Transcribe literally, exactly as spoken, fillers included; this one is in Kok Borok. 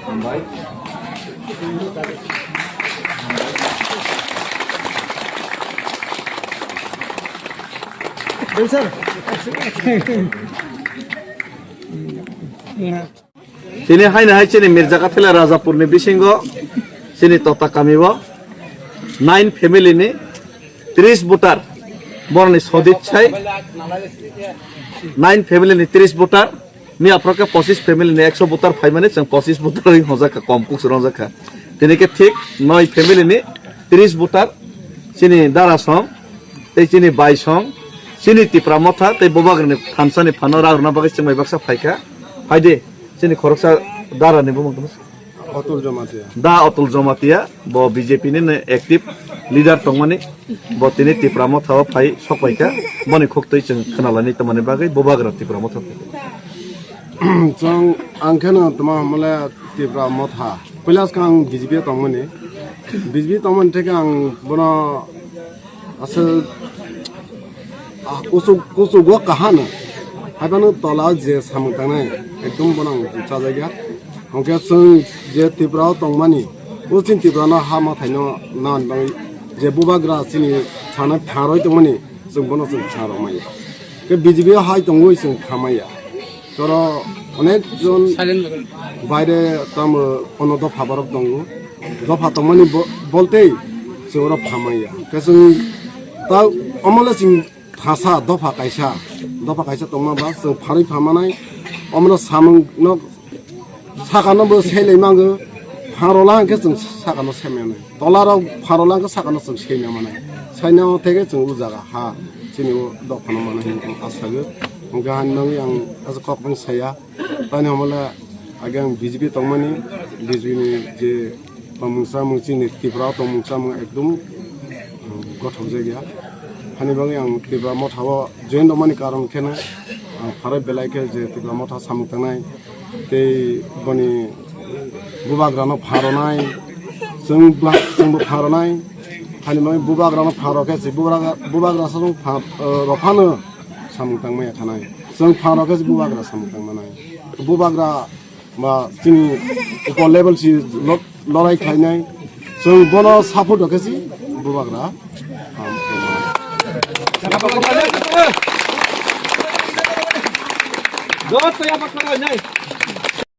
Hambai. Tini haino hai chini Mirjakathila Rajapurni bisingo chini Tota kamio nine family ni tris voter, boroni sodit sai nine family ni tris voter, ni aphro khe pochis family ni ekso voter phaimani chwng pochis voter ri hwnjakha, kom kuk se rwngjak kha. Tini khe thik noi family ni tris voter, chini dara song, tei chini bai song, chini Tipra Motha tei Bubagrani thansa ni phano rag rwna bagwi chwng bai baksa phaikha. Phaidi, chini khoroksa dara ni bumung tongma. Atul Jamatia. Da Atul Jamatia, bo B J P ni no active leader tongmani, bo tini Tipra Motha o phai sokpaikha, boni khuktwi chwng khwnalani tongmani bagwi Bubagra Tipra Motha. Chwng ang kheno tongma hwnmale Tipra Motha. Puila swkang B J P o tongmani. B J P tongmani theke ang bono aswk, ah, kuchuk, kuchugo kahano. Haiphano tola je samung tangnai, ekdom bono ang chajakya. Hwnkhe chwng je Tripura o tongmani, o chini Tripura no ha mwthaino nani bagwi je Bubagra chini sana tharwi tongmani, chwng bono chwng sa rwmaya. Khe B J P o hai tongwi chwng khamaya. Toro onek jon baire tamo ono dopha borok tongo. Dopha tongmani bo-, boltei chwng oro phamaya. Khe chwng ta omole chwng thasa dopha kaisa, dopha kaisa tongma ba chwng pharwi phamanai. Omono samung no sakano bo selai mango, pharo lang khe chwng sakano semanai. Tola rok pharo lang khe sakano chwng sena manai. Saina o theke chwng o jaga ha chini o dophano manai hinwi ang asago. Hwnkhe hani bagwi ang asa kok bang saya. Tani hamala age ang B J P tongmani, B J P ni je tongmung chamung chini Tripura o tongmung chamung ekdom, um, gothok jakya. Hani bagwi ang Tripura Motha o join tongmani karon kheno ang pharai belai khe je Tripura Motha samung tangnai tei boni Bubagra no pharonai, chwng bla-, chwngbo pharonai. Hani bagwi Bubagra no pharo khe se Bubagra, Bubagra sa chwng pha-, uh, rw phano samung tangmaya khanai. Chwng phano khe se Bubagra samung tangmanai. Bubagra ba chini upor level si lo-, lorai khlainai. Chwng bono support khe se Bubagra. Joto ya bakla nai.